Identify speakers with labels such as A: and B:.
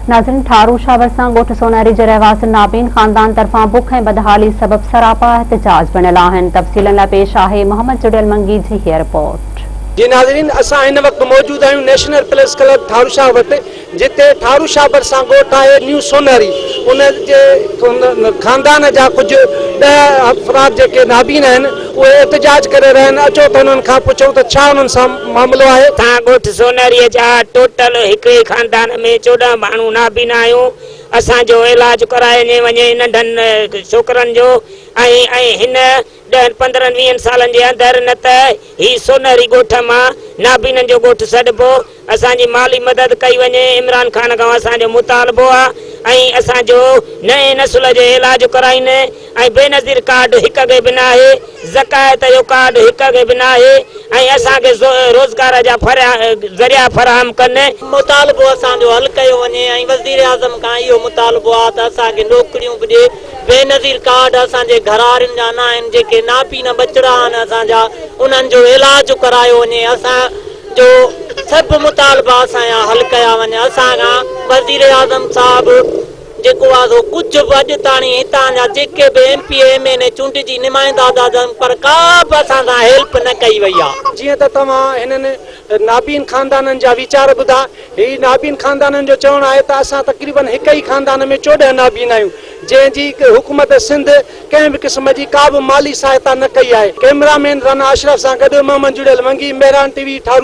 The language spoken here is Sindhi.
A: ناظرين ٺارو شاهه ڀرسان ڳوٺ سونهري جي رهواسين نابين خاندان طرفان بک ۽ بدحالي سبب سراپا احتجاج بڻيل آهن تفصيلن لاء پيش آهي محمد جڙيل منگي جي هيء رپورٽ.
B: جي ناظرين اسان هن وقت موجود آهيون national press club Tharo Shah وٽ جتي ٺارو شاهه ڀرسان ڳوٺ آهي نيو سونهري ان جي خاندان جا ڪجهه ڏهه افراد جيڪي نابين آهن اهي احتجاج ڪري رهيا آهن اچو ته انهن کان پڇون ته ڇا انهن سان معاملو آهي.
C: اسان ڳوٺ سونهريء جا ٽوٽل هڪ ئي خاندان ۾ 14 ماڻهو نابينا آهيون. اسان جو علاج ڪرائي وڃي ننڍن ڇوڪرن جو ۽ ۽ هن ڏهن پندرهن ويهن سالن جي اندر نه ته هي سونهري ڳوٺ مان نابينن جو ڳوٺ سڏبو. اسان جي مالي مدد ڪئي وڃي عمران خان کان اسان جو مطالبو آ ۽ اسان جو نئين نسل جو علاج ڪرائين ۽ بينظير ڪارڊ هڪ کي به ناهي زڪوات جو ڪارڊ هڪ کي به ناهي ۽ اسان کي روزگار جا ذريعا فراهم ڪن.
D: مطالبو اسان جو حل ڪيو وڃي ۽ وزيراعظم کان اهو مطالبو آ ته اسان کي نوڪريون به ڏي بينظير ڪارڊ اسان جي گهروارين جا ناهن جيڪي نابينا ٻچڙا آهن اسان جا انهن جو علاج ڪرايو وڃي اسان جو سڀ مطالبا اسان جا حل ڪيا وڃن اسان کان وزيراعظم صاحب جيڪو آ سو ڪجهه به اڄ تاڻي هتان جا جيڪي به M P A M N A چونڊجي نمائندا ٿا ٿين پر ڪا به اسان سان هيلپ نه ڪئي وئي آ.
B: جيئن ته توهان هنن نابين خاندانن جا ويچار ٻڌا، هي نابين خاندانن جو چوڻ آهي ته اسان تقريبن هڪ ئي خاندان ۾ 14 نابين آهيون جنهن جي حڪومت سنڌ ڪنهن به قسم جي ڪا به مالي سهائتا نه ڪئي آهي. ڪئميرا مين رانا اشرف سان گڏ محمد جڙيل منگي، مهراڻ ٽي وي، ٺارو.